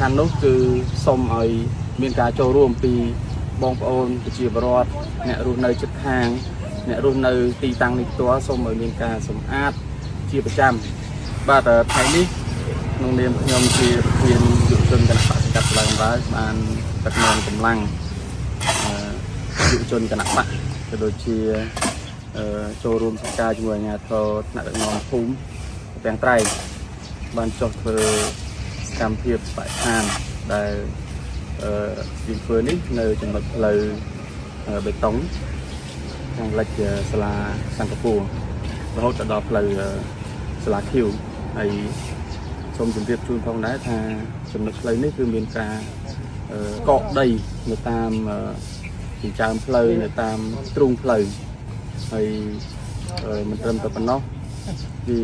ខាន់នោះគឺសូមឲ្យមានការចូលរួមពីបងប្អូនប្រជាពលរដ្ឋអ្នករស់នៅជិតខាងអ្នករស់នៅទីតាំងនេះផ្ទាល់សូមឲ្យមានការសម្អាតជាប្រចាំបាទថ្ងៃនេះក្នុងនាមខ្ញុំជាប្រធានយុវជនគណបក្សសង្កាត់សាលាកំរើកបានដឹកនាំកម្លាំងយុវជនគណបក្សក៏ដូចជាចូលរួមសហការជាមួយអាជ្ញាធរថ្នាក់ដឹកនាំភូមិទាំងត្រែងបានចុះធ្វើសកម្មភាពបរិស្ថានដែលយើងធ្វើនេះនៅចំណុចផ្លូវបេតុងខាងលិចសាលាសង្កពូររហូតទៅដល់ផ្លូវសាលាខៀវហើយសូមជម្រាបជូនផងដែរថាចំណុចផ្លូវនេះគឺមានការកកដីនៅតាមចិញ្ចើមផ្លូវនៅតាមទ្រូងផ្លូវហើយមិនត្រឹមតែប៉ុណ្ណោះវា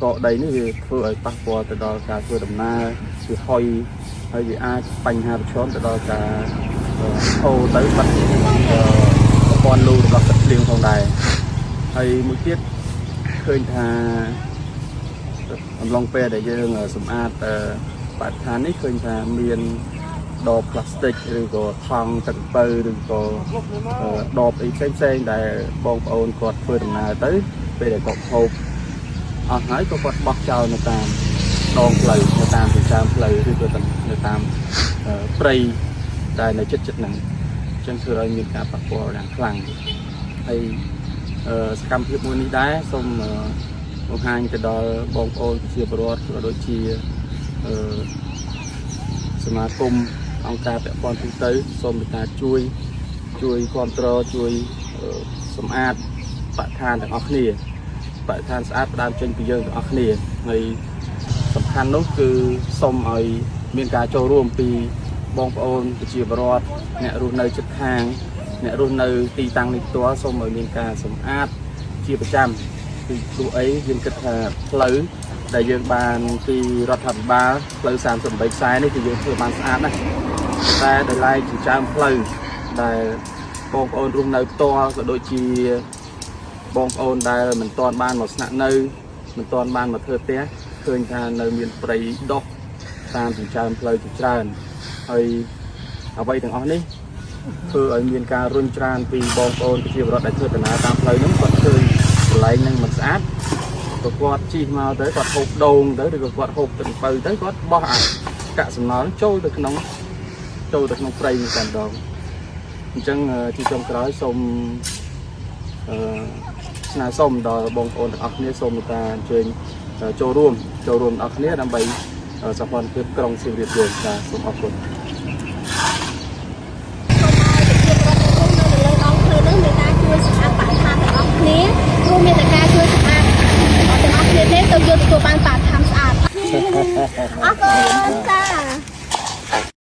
កកដីនេះវាធ្វើឲ្យប៉ះពាល់ទៅដល់ការធ្វើដំណើរវាហុយហើយវាអាចបញ្ហាប្រឈមទៅដល់ការហូរទៅបាត់ប្រព័ន្ធលូរបស់ទឹកភ្លៀងផងដែរហើយមួយទៀតឃើញថាអំឡុងពេលដែលយើងសម្អាតបរិស្ថាននេះឃើញថាមានដបផ្លាស្ទិកឬក៏ថង់ទឹកអំពៅឬក៏ដបអីផ្សេងផ្សេងដែលបងប្អូនគាត់ធ្វើដំណើរទៅពេលដែលគាត់ហូបអស់ហើយក៏គាត់បោះចោលនៅតាមដងផ្លូវនៅតាមចិញ្ចើមផ្លូវឬក៏នៅតាមព្រៃដែលនៅជិតជិតហ្នឹងអញ្ចឹងធ្វើឲ្យមានការប៉ះពាល់យ៉ាងខ្លាំងហើយសកម្មភាពមួយនេះដែរសូមបង្ហាញទៅដល់បងប្អូនប្រជាពលរដ្ឋក៏ដូចជាសមាគមអង្គការពាក់ព័ន្ធទូទៅសូមមេត្តាជួយជួយគ្រប់គ្រងជួយសម្អាតបរិស្ថានទាំងអស់គ្នាបរិស្ថានស្អាតផ្ដើមចេញពីយើងទាំងអស់គ្នាហើយសំខាន់នោះគឺសូមឲ្យមានការចូលរួមពីបងប្អូនប្រជាពលរដ្ឋអ្នករស់នៅជិតខាងអ្នករស់នៅទីតាំងនេះផ្ទាល់សូមឲ្យមានការសម្អាតជាប្រចាំពីព្រោះអីយើងគិតថាផ្លូវដែលយើងបានពីរដ្ឋាភិបាលផ្លូវ38ខ្សែនេះគឺយើងធ្វើបានស្អាតណាស់តែដោយឡែកចិញ្ចើមផ្លូវដែលបងប្អូនរស់នៅផ្ទាល់ក៏ដូចជាបងប្អូនដែលមិនទាន់បានមកស្នាក់នៅមិនទាន់បានមកធ្វើផ្ទះឃើញថានៅមានព្រៃដុះតាមចិញ្ចើមផ្លូវជាច្រើនហើយអ្វីទាំងអស់នេះធ្វើឲ្យមានការរុញច្រានពីបងប្អូនប្រជាពលរដ្ឋដែលធ្វើដំណើរតាមផ្លូវហ្នឹងគាត់ឃើញកន្លែងហ្នឹងមិនស្អាតក៏គាត់ជិះមកទៅគាត់ហូបដូងទៅឬក៏គាត់ហូបទឹកអំពៅទៅគាត់បោះអាកាកសំណល់ចូលទៅក្នុងព្រៃនេះតែម្ដងអញ្ចឹងជាចុងក្រោយសូមអឺស្នើសុំដល់បងប្អូនទាំងអស់គ្នាសូមមេត្តាអញ្ជើញចូលរួមចូលរួមទាំងអស់គ្នាដើម្បីសម្ព័ន្ធភាពក្រុងសៀមរាបយើងបាទសូមអរគុណ។